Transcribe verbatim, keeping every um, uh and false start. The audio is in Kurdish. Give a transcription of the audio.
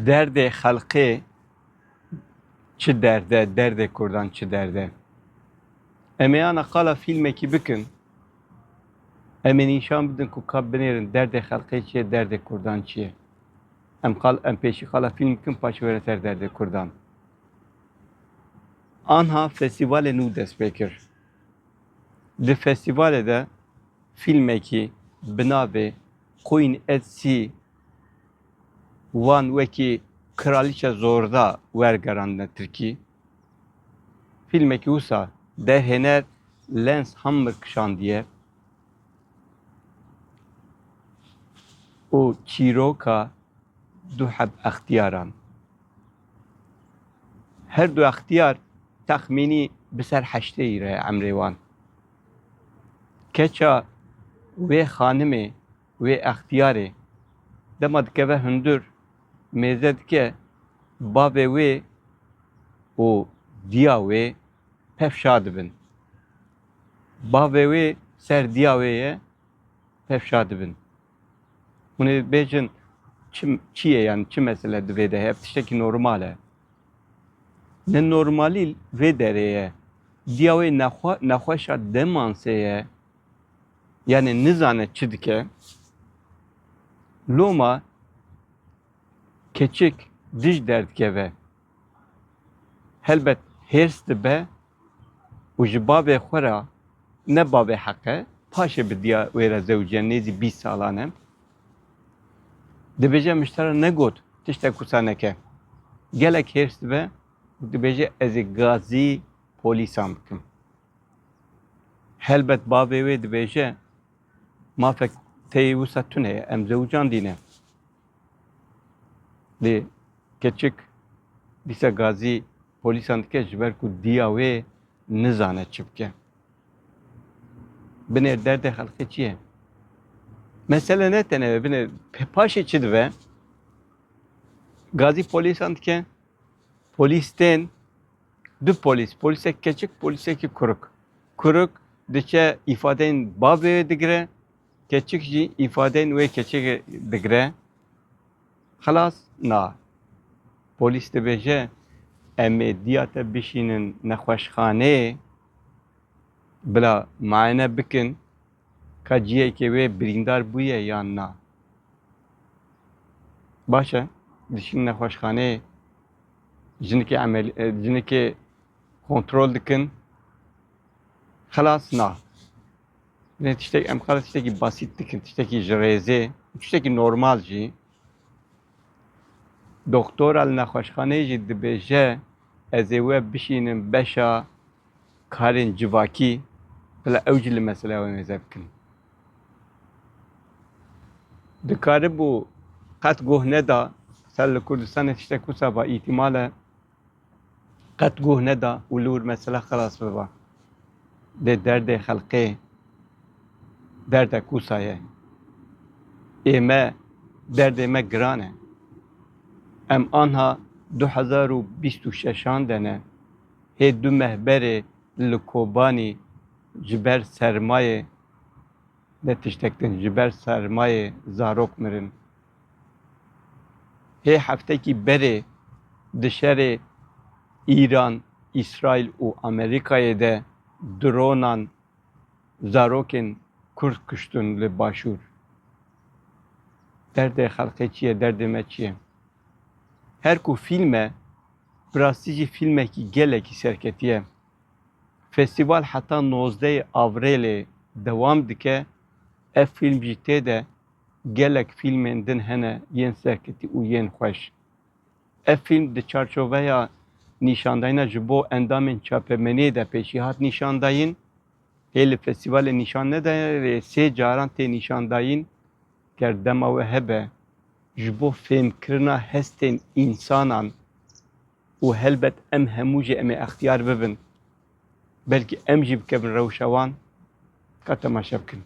Derdê xelqê çi derd e, derdê kurdan çi derd e? Em ê ana qala fîlmekî bikin, em ê nîşan bidin ku ka binêrin derdê xelqê çi ye, derdê kurdan çi ye. Em qal, em pêşî qala fîlm bikin, paşê were ser derdê kurdan. Anha festîvalê nû dest pê kir. Di festîvalê de fîlmekî bi navê Queen at Sea wan wekî Kraliçe Zorda wergerandine Tirkî. Fîlmekî wisa derhêner Lance Hammer kişandiye û çîroka du heb extiyaran. Her du extiyar texmînî bi ser heştê re ye emrê wan. Keça wê xanimê, wê extiyarê dema dikeve hundir, mêze dike, bavê wê û diya wê pevşa dibin. Bavê wê ser diya wê ye, pevşa dibin. Hûn ê bêjin, çi, çi ye, yani çi mesele di vê de heye? Ev tiştekî normal e. Ne normalî vê derê ye. Diya wê nexwe-, nexweşa demansê ye. Yani nizane çi dike. Loma keçik dij derdikeve. Helbet hêrs dibe û ji bavê xwe re, ne bavê heqe, paşê bi diya wê re zewiciye, nêzî bîst salan e. Dibêje, min ji te re negot tiştek wisa neke. Gelek hêrs dibe û dibêje, ez ê gazî polîsan bikim. Helbet bavê wê dibêje, mafek te yê wisa tune ye, em zewicandîne. Lê keçik dîsa gazî polîsan dike, ji ber ku diya wê nizane çi bike. Binêr derdê xelkê çi ye? Mesele ne tenê ve, binêr pe-, paşê çi dibe? Gazî polîsan dike, polîs tên, du polîs, polîsek keçik, polîsekî kurik. Kurik diçe îfadeyên bavê wê digire, keçik jî îfadeyên wê keçikê digire. Xelas, na. Polîs dibêje, em ê diya te bişînin nexweşxaneyê, bila muayene bikin, ka cihekê wê birîndar bûye yan na. Baş e, dişîn nexweşxaneyê, jinikê emel-, e, jinikê kontrol dikin. Xelas, na. Binê tiştek, em qala tiştekî basît dikin, tiştekî ji rêzê, tiştekî normal jî. Doktora li nexweşxaneyê jî dibêje, ez ê we bişînim beşa karên civakî, bila ew jî li meseleya wê mêze bikin. Dikaribû qet guh neda, ser li Kurdistanê tiştek wisa ba, îhtimal e qet guh neda û li wir mesele xelas biba. Dê derdê xelkê derdek wisa ye. Ê me, derdê me giran e. Em anha du hezar û bîst û şeşan de ne. Hê du meh berê li Kobanî ji ber sermayê ne tiştek din, ji ber sermayê zarok mirin. Hê heftekî berê di şerê Îran, Îsraîl û Amerîkayê de dronan zarokên Kurd kuştin li Başûr. Derdê xelkê çi ye, derdê me çi ye? Her ku fîlm e, bi rastî jî fîlmekî gelekî serketî ye. Festîval heta nozdehê Avrêlê dewam dike. Ev fîlm jî tê de gelek fîlmên din hene yên serketî û yên xweş. Ev fîlm di çarçoveya nîşandayîna ji bo endamên çapemeniyê de pêşî hat nîşandayîn. Hê li festîvalê nîşan nedayê, lê sê caran tê nîşandayîn. Ger dema we hebe ji bo fêmkirina hestên însanan û helbet em hemû jî em ê extiyar bibin, belkî em jî bikevin rewşa wan, ka temaşe bikin.